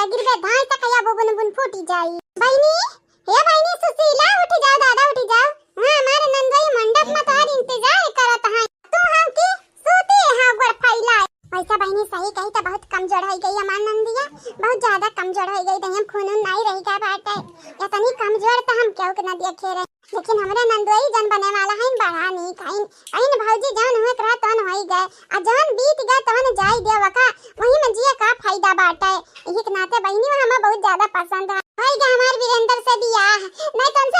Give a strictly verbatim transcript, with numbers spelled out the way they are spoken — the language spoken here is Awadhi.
गिरबे धाई तक या बुबुन बुन फूटी जाई। बहिनी, हे बहिनी सुशीला, उठी जाओ दादा, उठी जाओ। हाँ, हमारे नंदोई मंडप में तोहार इंतजार करत हैं। तू हम की सूती है गोड़ फैलाए। वैसा बहिनी सही कही तो बहुत कमजोर हो गई हमार नंदिया, बहुत ज्यादा कमजोर हो गई। दहिया में खून उन नहीं रह गया बाटे। इतनी कमजोर तो हम केहू के ना देखे रहे। लेकिन हमरे नंदोई जन बने वाला है, बड़ा नीक है। अहिन भौजी जौन हुए करा तौन होई गए, आ जौन बीत गए तौन जाई दे वका, वही में जिए का फायदा बाटे। यही के नाते बहिनी वो हमें बहुत ज्यादा पसंद है। होई गए हमार वीरेंद्र से बियाह, नहीं तो हम